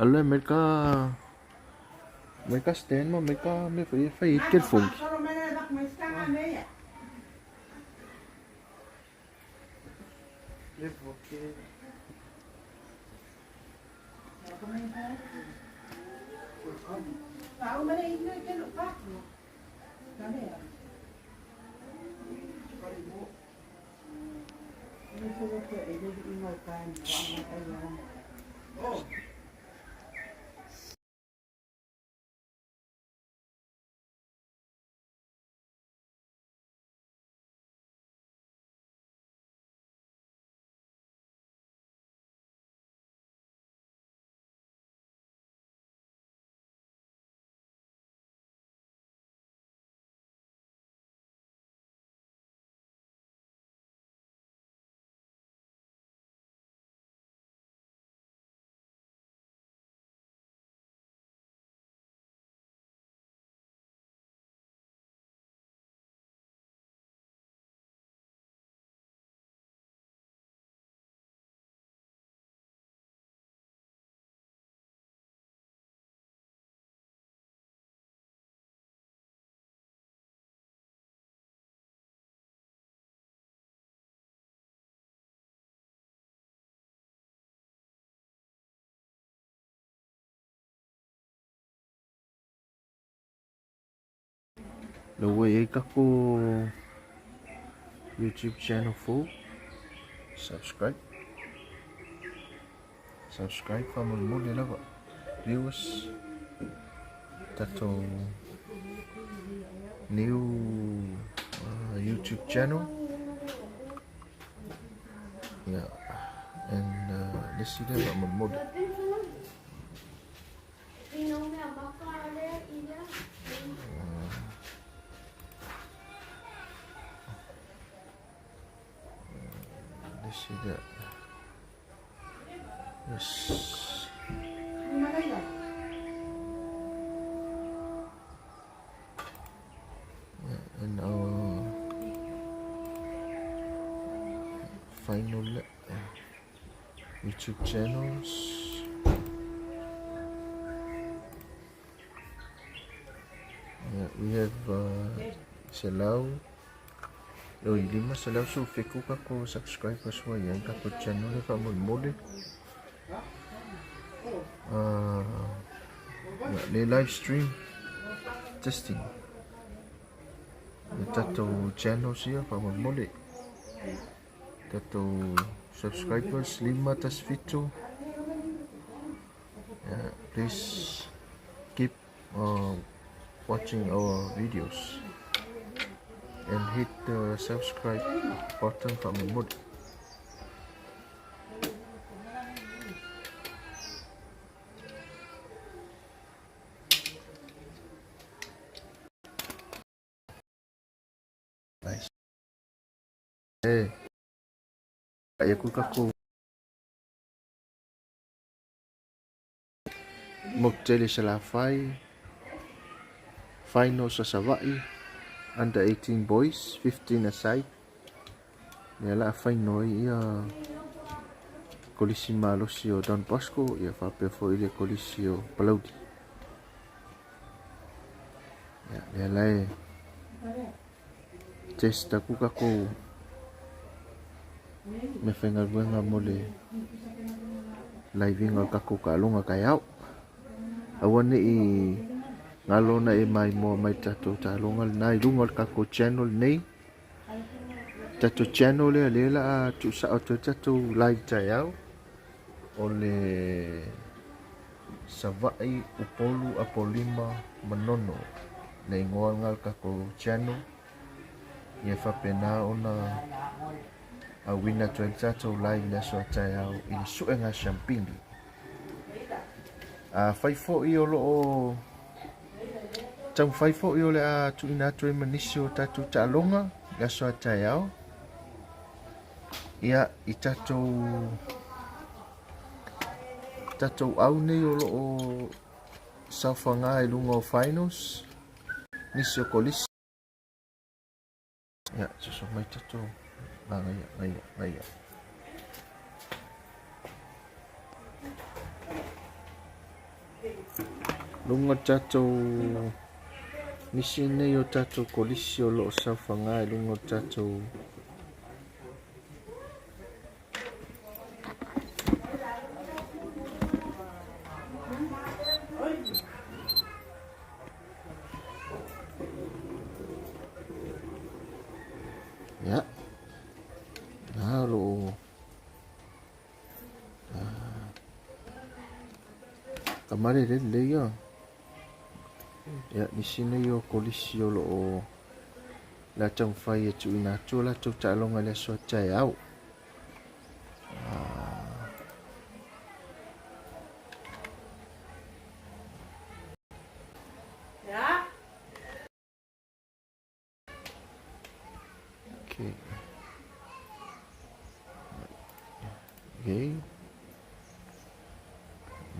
Alu mai ka mai ka stand ma mai ka mea foi e fai ai telefoni. La ua i ai tatou YouTube channel fou. Subscribe. Subscribe faamolemole lava. Viewers. Tatou new YouTube channel. Yeah. And le isi lea faamolemole. Let's see that. Yes. Yeah, and our final YouTube channels. Yeah, we have Selau. Oi, 517 kako subscribers ua i ai kako channel e faamolemole. Le live stream testing. Le tatou channel sia faamolemole. Tatou subscribers 517. Yeah, please keep watching our videos and hit the subscribe button faamolemole. Nice. Eh, ai aku kako moku tele Salafai finals sa Savaii under 18 boys 15 aside lea la final ai ia kolisi malosi o Don Bosco ia faapea foi le kolisi o Palauli. Ia lea la e test aku kako mea faigaluega mo le live-iga o le tatou taaloga taeao. Aua ne i galo ona e maimoa mai le tatou taaloga lena i luga o le tatou channel nei. Tatou channel lea lea la a tuusao atu ai le tatou live taeao o le Savaii Upolu Apolima Manono le igoa lena o le tatou channel. Ia faapena ona auina atu ai le tatou live i le aso a taeao i le suega siampini. A fai foi o loo taumafai foi o le a tuuina atu ai ma nisi o tatou taaloga i le aso a taeao. Ia, i tatou tatou au nei o loo saofaga i luga o finals, nisi o kolisi. Ia, soso mai tatou. Gaia, gaia, gaia. Luga o tatou nisi nei o tatou kolisi o lo o saofaga i luga o tatou Ia, na o lo o Kamale le lelei ia. Ia, nisi nei o kolisi o lo o le a taumafai e tuuina atu o latou taaloga i le aso a taeao. Okay. Okay.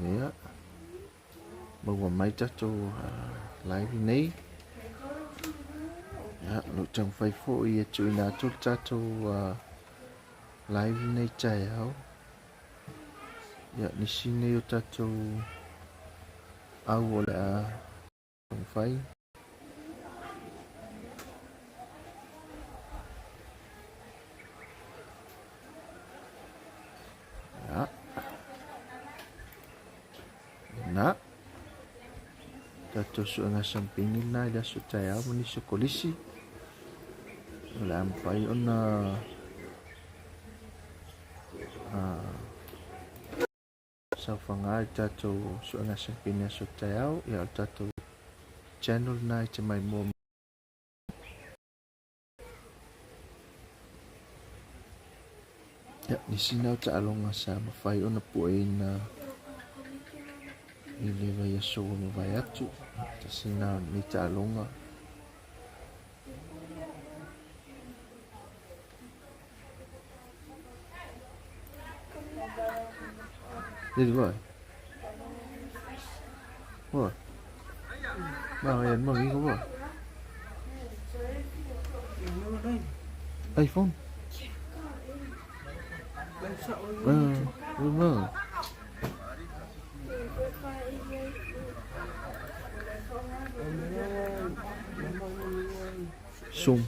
Ia. Maua mai tatou live nei. Ia, lo taumafai foi e tuuina atu le tatou live nei taeao. Ia, nisi nei o tatou au o le a taumafai. Ia. Na. Tatou suega sampini lena i le aso taeao ma nisi o kolisi. O le a mafai ona saofaga i le tatou suega sampini aso taeao. Ia, o le tatou channel lena i te maimoa. Ia, nisi na o taaloga sa mafai ona pueina i le vaiaso ua mavae atu. Tasi na o lenei taaloga. Lili, what? What? Mà hiện mà nghĩ không ạ? iPhone. Mơ. Sum.